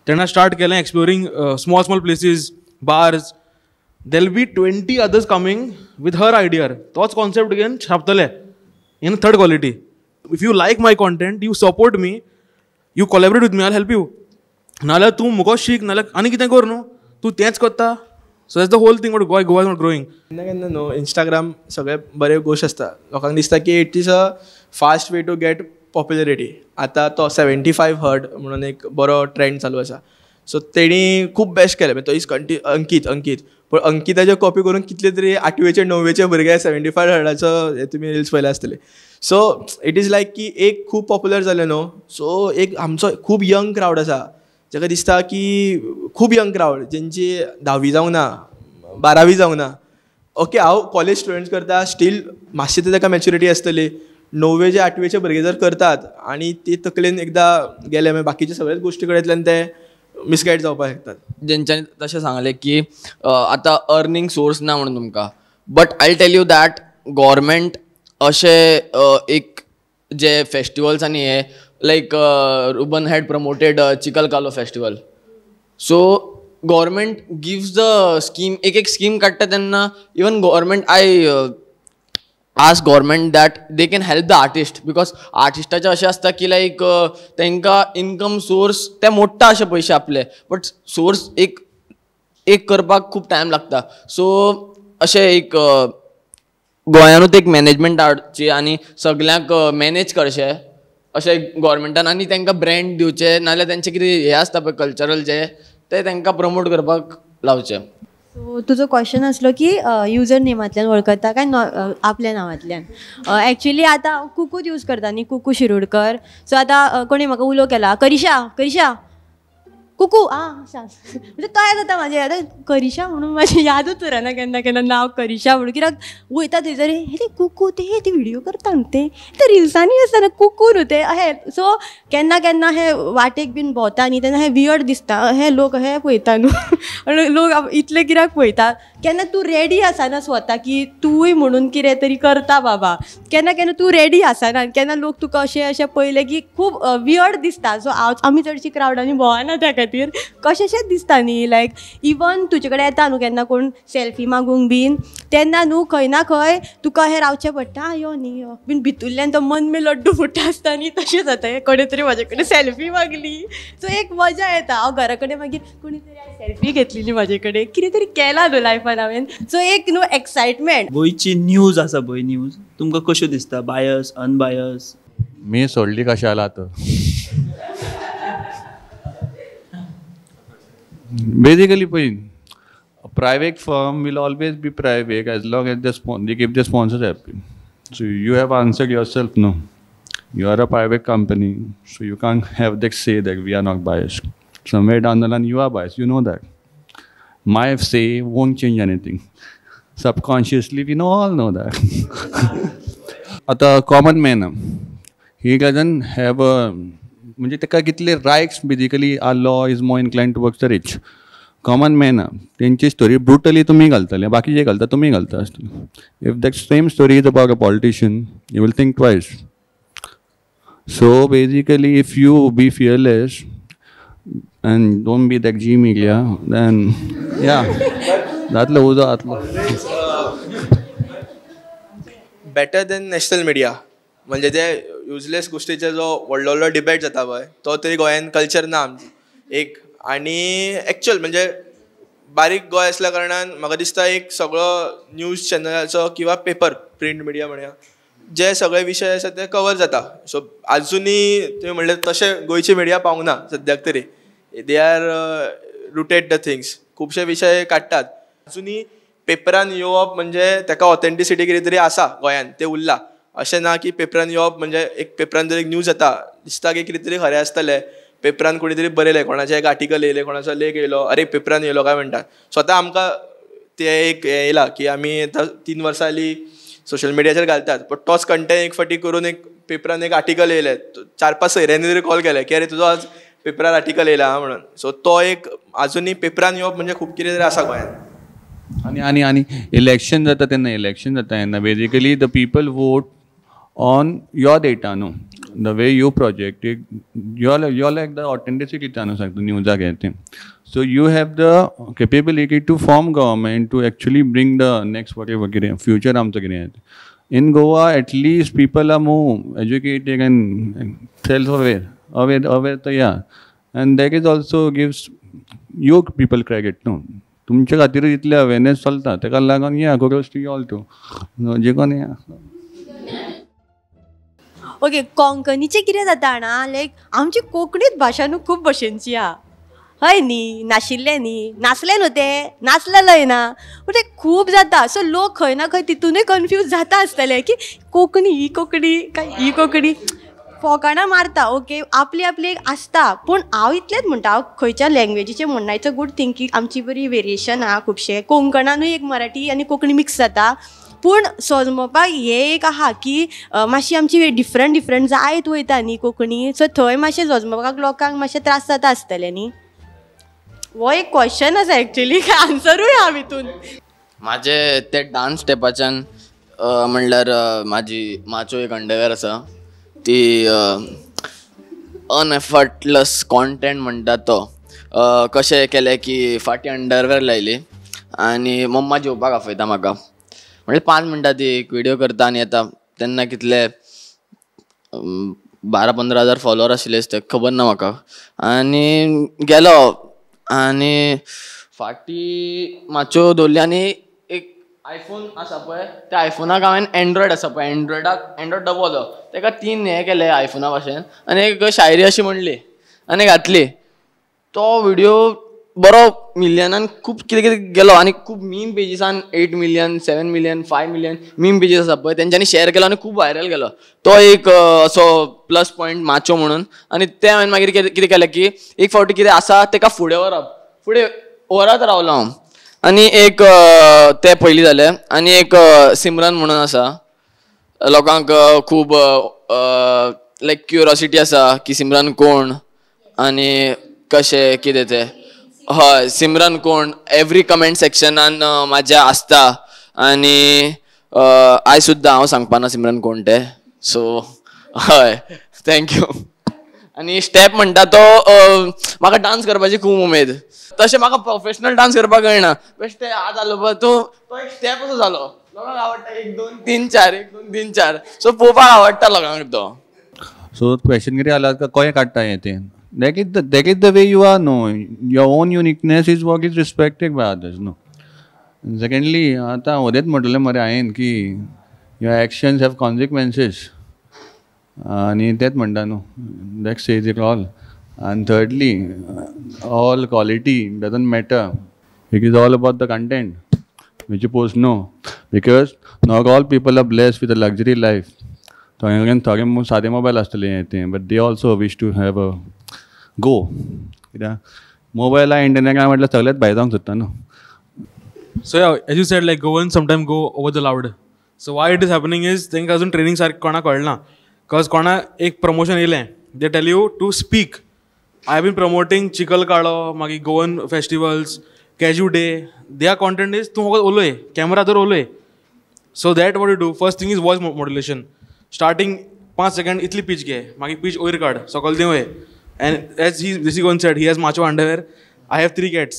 Then I start केलें exploring small small places, bars. There will be 20 others coming with her idea. तोच concept again छापतले in third quality. If you like my content, you support me, you collaborate with me, I'll help you. नाल्यार तूं मुको शीक, नाल्यार आनी कितें कर न्हू, तूं तेंच करता. So that's the whole thing about Goa, Goa is not growing. केन्ना केन्ना न्हू इंस्टाग्राम सगळे बरे गोश्ट आसता, लोकांक दिसता की it is a fast way to get popularity. आतां तो 75 हर्ट म्हणून एक बरो ट्रेंड चालू आसा, सो तेणी खूब बेस्ट केलें. तो is Ankit Ankit पूण अंकिताच्यो कॉपी करून कितले तरी 8वेचे 9वेचे भुरगे 75 हर्टाचो हे तुमी रिल्स पळयले आसतले. सो it is लायक की एक खूब पॉप्युलर जालें न्हू, सो एक आमचो खूब यंग क्रावड आसा जाका दिसता की खूब यंग क्रावड जेंची 10वी जावंक ना, 12वी जावंक ना. ओके, हांव कॉलेज स्टुडंट्स करता, स्टील मातशी तर ताका मॅच्युरिटी आसतली. 9वेचे 8वेचे भुरगे जर करतात आनी ती तकलेन एकदां गेले मागीर बाकीचे सगळ्याच गोश्टी कडेंतल्यान ते मिसगायड जावपाक शकतात. जेंच्यांनी तशें सांगलें की आतां अर्निंग सोर्स ना म्हणून तुमकां, but I tell you that government अशें एक जे फेस्टिवल्स आनी हे like Ruben had promoted Chikhal Kalo festival, so government gives the scheme, एक एक स्कीम काडटा तेन्ना even government I ask government that they can help the artist, because आर्टिस्टाचें अशें आसता की लायक तांकां इनकम सोर्स ते मोडटा अशे पयशे आपले, बट सोर्स एक एक करपाक खूब टायम लागता. सो अशें एक गोंयानूच एक मॅनेजमेंट हाडची आनी सगल्यांक मॅनेज करचें अशें गव्हर्मेंटान, आनी तांकां ब्रँड दिवचें, नाजाल्यार तेंचें कितें हें आसता पळय कल्चरल जें तें तांकां प्रमोट करपाक लावचें. सो तुजो क्वेश्चन आसलो की युजर नेमांतल्यान वळखता काय आपल्या नांवांतल्यान. एक्चुली आतां हांव कुकूच यूज करता न्ही, कुकू शिरोडकर. सो आतां कोणी म्हाका उलो केला, करिशा करिशा, कुकू आं सांग म्हणजे तयार जाता म्हाजें. आतां करिशा म्हणून म्हाजें यादूच उरना केन्ना केन्ना नांव करिशा म्हणून, कित्याक वयता थंयसर हे कुकू ते ती व्हिडियो करता न्हू ते ते रिल्सांनी आसता न्हू कुकू न्हू ते अहें. सो केन्ना केन्ना हे वाटेक बीन भोंवता न्ही तेन्ना हें वियर्ड दिसता, हे लोक अहे पळयता न्हू आनी लोक इतले कित्याक पळयता. केन्ना तूं रेडी आसना स्वता की तूंय म्हणून कितें तरी करता बाबा, केन्ना केन्ना तूं रेडी आसना आनी केन्ना लोक तुका अशें अशें पळयलें की खूब वियर्ड दिसता. सो हांव आमी चडशी क्रावडांनी भोंवना त्या खातीर कशेंशेंच दिसता न्ही. लायक इवन तुजे कडेन येता न्हू केन्ना कोण सेल्फी मागूंक बीन तेन्ना न्हू खंय ना खंय तुका हें रावचें पडटा, यो न्ही यो बीन भितुल्ल्यान तो मन में लड्डू फुट्टा आसता न्ही तशें जाता, कोणे तरी म्हाजे कडेन सेल्फी मागली. सो एक मजा येता. हांव घरा कडेन मागीर कोणी तरी सेल्फी घेतलेली म्हाजे कडेन, कितें तरी केलां न्हू लायफान हांवें. सो एक न्हू एक्सायटमेंट. गोंयची न्यूज आसा पळय, न्यूज तुमकां कश्यो दिसता, बायस अनबायस? मी सोडली कशाला तर बेसिकली पळय, private firm will always be private as long as they keep the sponsors happy. So you have answered yourself, no. You are a private company, so you can't have that say that we are not biased. Somewhere down the line you are biased, you know that. My say won't change anything. Subconsciously we know all know that. At common man, he doesn't have a म्हणजे ताका कितले rights. Basically our law is more inclined towards the rich. Common man तेंची story brutally तुमी घालतले, बाकी जे घालता तुमी घालता आसतले. If that same story is about a politician you will think twice. So basically if you be fearless and don't be that Zee media then yeah जातलो उजो जातलो. बेटर देन नॅशनल मिडिया म्हणजे ते युजलेस गोश्टीचे जो व्हडलो व्हडलो debate जाता पळय तो तरी गोंयान कल्चर ना आमचें एक. आनी एक्चुअल म्हणजे बारीक गोंय आसल्या कारणान म्हाका दिसता एक सगळो न्यूज चॅनलाचो किंवा पेपर प्रिंट मिडिया म्हणया जे सगळे विशय आसा ते कवर जाता. सो आजुनूय तुवें म्हणलें तशें गोंयची मिडिया पावूंक ना सद्याक तरी. They are rooted the things, खुबशे विशय काडटात. आजुनूय पेपरान येवप म्हणजे ताका ऑथेंटिसिटी कितें तरी आसा गोंयान, तें उरलां. अशें ना की पेपरान येवप म्हणजे एक पेपरान जर एक न्यूज येता दिसता की कितें तरी खरें आसतलें, पेपरान कोणी तरी बरयलें, कोणाचें एक आर्टिकल येयलें, कोणाचो लेख येयलो, अरे पेपरान येयलो काय म्हणटात. स्वता आमकां तें एक हें येयलां की आमी आतां 3 वर्सां जालीं सोशल मिडियाचेर घालतात, बट तोच कंटेंट एक फावटी करून एक पेपरान एक आर्टिकल येयलें, 4-5 सोयऱ्यांनी तरी कॉल केले की अरे तुजो आज पेपरार आर्टिकल येयला म्हणून. सो तो एक आजुनूय पेपरान येवप म्हणजे खूब कितें तरी आसा गोंयांत. आनी आनी आनी इलेक्शन जाता तेन्ना, इलेक्शन जाता तेन्ना basically the people vote on your data न्हू, the way you project it, you're like the authenticity न्हू सांगता न्यूजाक हें तें. So you have the capability to form government to actually bring the next whatever कितें future आमचो कितें तें. In Goa at least people are more educated and self aware, aware aware तर yeah, and that is also gives you people credit न्हू. तुमच्या खातीर इतलें awareness चलता ताका लागून या kudos to you all too जे कोण या. ओके, कोंकणीचें कितें जाता जाणा, लायक आमची कोंकणीच भाशा न्हू खूब भशेनची आहा, हय न्ही, नाशिल्लें न्ही, नासलें न्हू तें, नासलेलें ना, पूण तें खूब जाता. सो लोक खंय ना खंय तितूनय कन्फ्यूज जाता आसतले की कोंकणी ही कोंकणी काय ही कोंकणी, फोकाणां मारता. ओके, आपली आपली एक आसता, पूण हांव इतलेंच म्हणटा, हांव खंयच्या लँग्वेजीचें म्हणना, it's a good thing की आमची बरी वेरिएशन आहा खुबशें. कोंकणानूय एक मराठी आनी कोंकणी मिक्स जाता, पूण सोजमोपाक हें एक आहा की मातशी आमची डिफरंट डिफरंट जायत वयता न्ही कोंकणी, सो थंय मातशें सोजमोपाक लोकांक मातशें त्रास जाता आसतले न्ही. हो एक क्वेश्चन आसा एक्चुली, आन्सरूय आहा भितून. म्हाजे ते डांस स्टेपाच्यान म्हणल्यार म्हाजी माचो एक अंडरवेर आसा ती अनएफर्टलेस कॉन्टेंट म्हणटा तो. कशें केलें की फाटीं अंडरवेर लायली आनी मम्मा जेवपाक आपयता म्हाका, म्हणजे 5 मिनटां ती एक व्हिडियो करता आनी येता. तेन्ना कितले 12-15 हजार फॉलोवर आशिल्ले ते खबर ना म्हाका. आनी गेलो आनी फाटीं माच्यो दवरली आनी एक आयफोन आसा पळय त्या आयफोनाक हांवें एन्ड्रॉयड आसा पळय एन्ड्रॉयडाक एन्ड्रॉयड डबो तो ताका 3 हें केले आयफोना भाशेन आनी एक शायरी अशी म्हणली आनी घातली. तो व्हिडियो बरो मिलियनान खूब कितें कितें गेलो आनी खूब meme पेजीसान 8 million 7 million 5 million meme pages आसा पळय तेंच्यांनी शेअर केलो आनी खूब व्हायरल गेलो. तो एक असो प्लस पॉयंट माचो म्हणून. आनी तें हांवें मागीर कितें केलें की एक फावटी कितें आसा तेका फुडें व्हरप, फुडें व्हरत रावलो हांव. आनी एक तें पयलीं जालें. आनी एक सिमरन म्हणून आसा, लोकांक खूब लायक क्युरोसिटी आसा की सिमरन कोण आनी कशें कितें तें. हय, सिमरन कोण एवरी कमेंट सेक्शनान म्हाज्या आसता आनी आयज सुद्दां हांव सांगपाना सिमरन कोण तें. सो हय, thank you. आनी स्टेप म्हणटा तो म्हाका डांस करपाची खूब उमेद. तशें म्हाका प्रोफेशनल डांस करपाक कळना, बेश्टे हात हालोवपा तो एक स्टेप असो जालो, लोकांक आवडटा 1 2 3 4 1 2 3 4. सो पळोवपाक आवडटा लोकांक तो. सो क्वेश्चन कितें आला कशें काडटा हें तें. That is the way you are, no. Your own uniqueness is what is respected by others, no. And secondly, आतां वदेत म्हटलें मरे हांवें की your actions have consequences. आनी तेंच म्हणटा न्हू, that says it all. And thirdly, all quality doesn't matter. It is all about the content which you post, no. Because not all people are blessed with a luxury life. थोड्यांक थोडे सादे mobile आसतले हें तें, but they also wish to have a go. कित्याक मोबायला internet म्हटल्यार सगळेच भायर जावंक सोदता न्हू. So yeah, as you said, like Goan sometimes go over the loud. So why it is happening is तांकां अजून ट्रेनिंग सारकें कोणाक कळना. Because कोणा एक प्रमोशन येयलें, they tell you to speak. I have been promoting चिकल काळो, मागीर Goan festivals, cashew day. Their content is तूं फकत उलय, कॅमेरा तर उलय. So that what you do, first thing is voice modulation. Starting 5 second इतली पीच घे, मागीर पीच वयर काड, सकयल देंवय. And as he Desi Goan said, he has macho underwear. I have 3 cats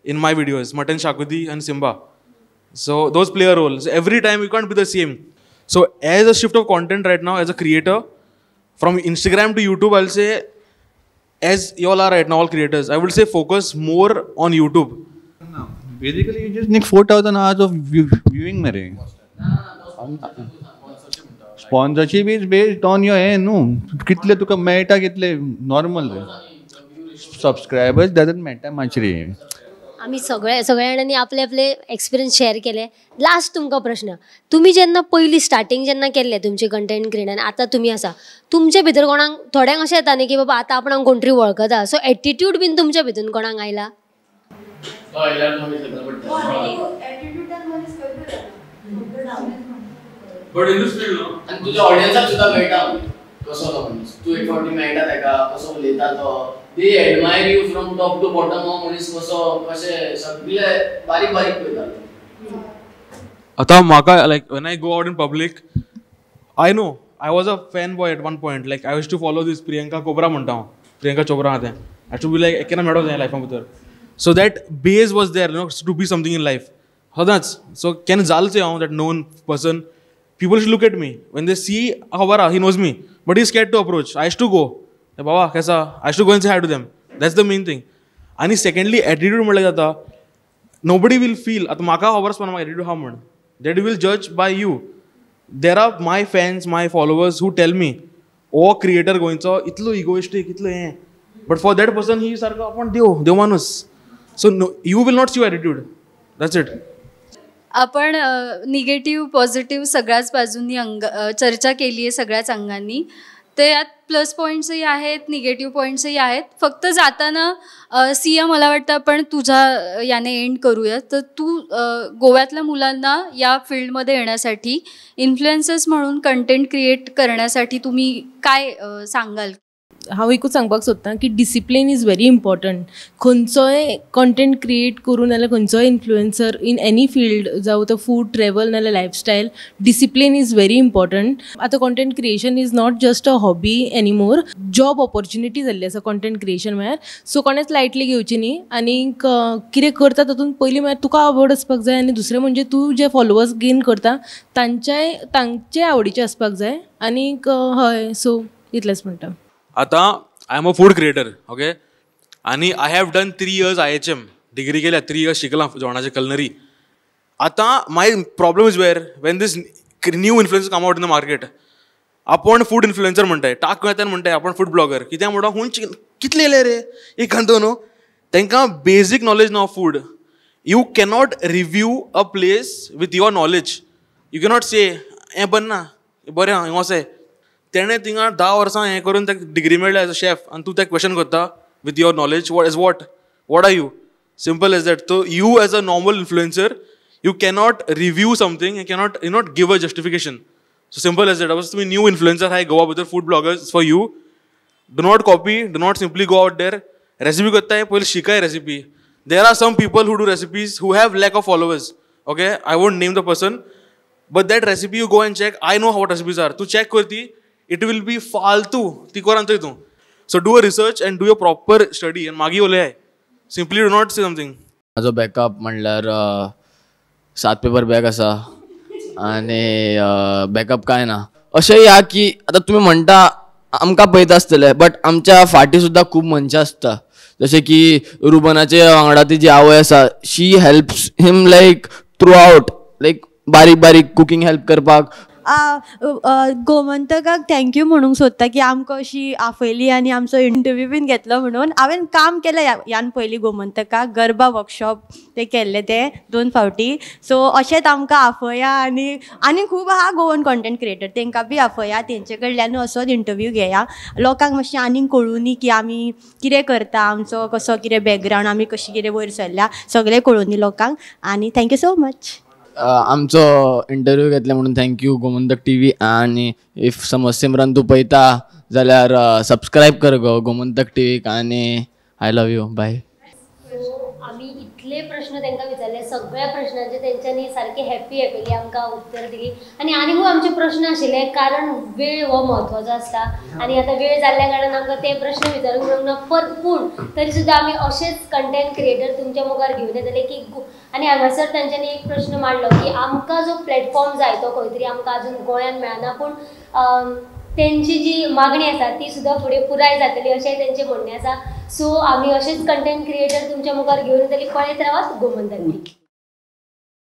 in my videos, Mutton, Shakuti and Simba. So those play a role. So every time you can't be the same. So as a shift of content right now, as a creator, from Instagram to YouTube, I'll say, as you all are right now, all creators, I would say focus more on YouTube. No, basically, you just need 4,000 hours of viewing, mere. Sponsorship is based on your hand, no. कितले तुका मेळटा कितले normal रे. Subscribers doesn't matter much रे. आमी सगळे सगळ्या जाणांनी आपले आपले एक्सपिरियन्स शेअर केले. लास्ट तुमकां प्रश्न, तुमी जेन्ना पयलीं स्टार्टींग जेन्ना केल्लें तुमचें कंटेंट क्रिएट आनी आतां तुमी आसा, तुमचे भितर कोणाक थोड्यांक अशें येता न्ही की बाबा आतां आपणाक कोण तरी वळखता, सो एटिट्यूड बीन तुमच्या भितून कोणाक आयला? आनी तुज्या ऑडियन्साक सुद्दां मेळटा कसो तो मनीस, तूं एक फावटी मेळटा ताका कसो उलयता तो, they admire you from top to bottom. हो मनीस कसो कशें सगळे बारीक बारीक पळयता. आतां म्हाका like when I go out in public, I know I was a fan boy at one point. Like I used to follow this Priyanka Cobra म्हणटा हांव, प्रियंका चोप्रा आहा तें. I to be like केन्ना मेळोंक जाय लायफा भितर. So that base was there, you know, to be something in life सदांच. So केन्ना जालें हांव that known person, people should look at me when they see खबर आहा he knows me, but he scared to approach. I used to go बाबा कैसा, I used to go and say hi to them. That's the main thing. आनी secondly attitude म्हणल्यार जाता, nobody will feel. आतां म्हाका खबर आसपाना म्हाका एटिट्यूड आहा म्हण, that will जज by you. There are my fans, my followers who tell me, हो क्रिएटर गोंयचो इतलो इगोइस्टीक, इतलो हें, but for that person ही सारको आपूण देव देव माणूस. So no, you will not see attitude. That's it. आपण निगेटिव्ह पॉझिटिव्ह सगळ्याच बाजूंनी अंग चर्चा केली आहे, सगळ्याच अंगांनी. तर यात प्लस पॉईंट्सही आहेत, निगेटिव्ह पॉईंट्सही आहेत. फक्त जाताना सिया, मला वाटतं आपण तुझ्या याने एंड करूया. तर तू गोव्यातल्या मुलांना या फील्डमध्ये येण्यासाठी, इन्फ्लुएन्सर्स म्हणून कंटेंट क्रिएट करण्यासाठी तुम्ही काय सांगाल? हांव एकूच सांगपाक सोदतां की डिसिप्लीन is very important. खंयचोय कंटेंट क्रिएट करूं नाल्यार खंयचोय इन्फ्लुएन्सर इन एनी फिल्ड, जावं तो फूड, ट्रॅवल नाल्यार lifestyle, discipline is very important. आतां content creation is not just a hobby anymore, job opportunity जाल्ली आसा कंटेंट क्रिएशन म्हळ्यार. सो कोणेच लायटली घेवची न्ही आनी कितें करता तातूंत पयलीं म्हळ्यार तुका आवड आसपाक जाय आनी दुसरें म्हणजे तूं जे फॉलोवर्स गेन करता तांच्याय तांचे आवडीचे आसपाक जाय. आनीक हय, सो इतलेंच म्हणटा. आतां I am a food creator, okay, आनी I have done 3 years IHM degree केल्या, 3 years शिकलां जेवणाचें कलनरी. आतां my problem is where when this new influencer come out in the market, आपूण फूड इन्फ्लुएन्सर म्हणटाय, टाक वेतान म्हणटाय आपण फूड ब्लॉगर, कित्याक म्हणटा हुंय कितले येयले रे एक घालतो न्हू. तांकां बेजीक नॉलेज ना food. You cannot review a place with your knowledge. You cannot से हें बरें ना, बरें आहा, हिंगा वचोय. तेणें थिंगा 10 वर्सां हें करून ताका डिग्री मेळ्ळ्या एज अ शेफ आनी तूं ताका क्वेश्चन करता with your knowledge. What is what what are you? Simple as that. So you as a normal influencer, you cannot review something, you cannot you not give a justification. So simple as that. Suppose तुम्ही new influencer आहाय गोवा भितर, food bloggers for you, do not copy, do not simply go out there. Recipe करताय पयलीं शिकाय recipe. There are some people who do recipes who have lack of followers. Okay, I won't name the person, but that recipe you go and check. I know what recipes are. तूं check कर ती, it will be फालतू, ती कर आनी तूं. So do a research and do your proper study आनी मागीर उलयाय. Simply do not say something. म्हाजो बॅकअप म्हणल्यार 7 पेपर बॅग आसा आनी बॅकअप कांय ना. अशेंय आहा की आतां तुमी म्हणटा आमकां पळयता आसतले, बट आमच्या फाटीं सुद्दां खूब मनशां आसता. जशें की रुबनाचे वांगडा ती जी आवय आसा, she helps him like throughout, like बारीक बारीक कुकींग हेल्प करपाक. गोमंतकाक thank you म्हणूंक सोदता की आमकां अशी आपयली आनी आमचो इंटरव्यू बीन घेतलो म्हणून. हांवें काम केलें ह्यान पयलीं गोमंतकाक, गरबा वर्कशॉप ते केल्ले ते 2 फावटी. सो अशेंच आमकां आपया आनी आनी खूब आहा गोवन कॉन्टेंट क्रिएटर, तांकां बी आपया, तेंचे कडल्यानूय असोच इंटरव्यू घेया. लोकांक मातशें आनीक कळुनी की आमी कितें करता, आमचो कसो कितें बॅकग्रावंड, आमी कशी कितें वयर सरल्या, सगळें कळुनी लोकांक. आनी thank you so much. आमचो इंटरव्यू घेतले म्हणून thank you Gomantak TV. आनी if समज सिमरन तूं पळयता जाल्यार सबस्क्रायब कर गो गोमंतक टीव्हीक. आनी I love you, bye. आमी इतले प्रश्न तांकां विचारले, सगळ्या प्रश्नांचे तेंच्यांनी सारके हॅपी हॅपीली आमकां उत्तर दिली. आनी आनीकूय आमचे प्रश्न आशिल्ले, कारण वेळ हो म्हत्वाचो आसता आनी आतां वेळ जाल्ल्या कारणान आमकां ते प्रश्न विचारूंक मेळूंक ना. पूण तरी सुद्दां आमी अशेच कंटेंट क्रिएटर तुमच्या मुखार घेवन येतले की. आनी हांगासर तांच्यांनी एक प्रश्न मांडलो की आमकां जो प्लॅटफॉर्म जाय तो खंय तरी आमकां अजून गोंयांत मेळना, पूण तेंची जी मागणी आसा ती सुद्दां फुडें पुराय जातली अशें तेंचें म्हणणें आसा. सो आमी अशेंच कंटेंट क्रिएटर तुमच्या मुखार घेवन येतली. पळयत रावात गोमंतक.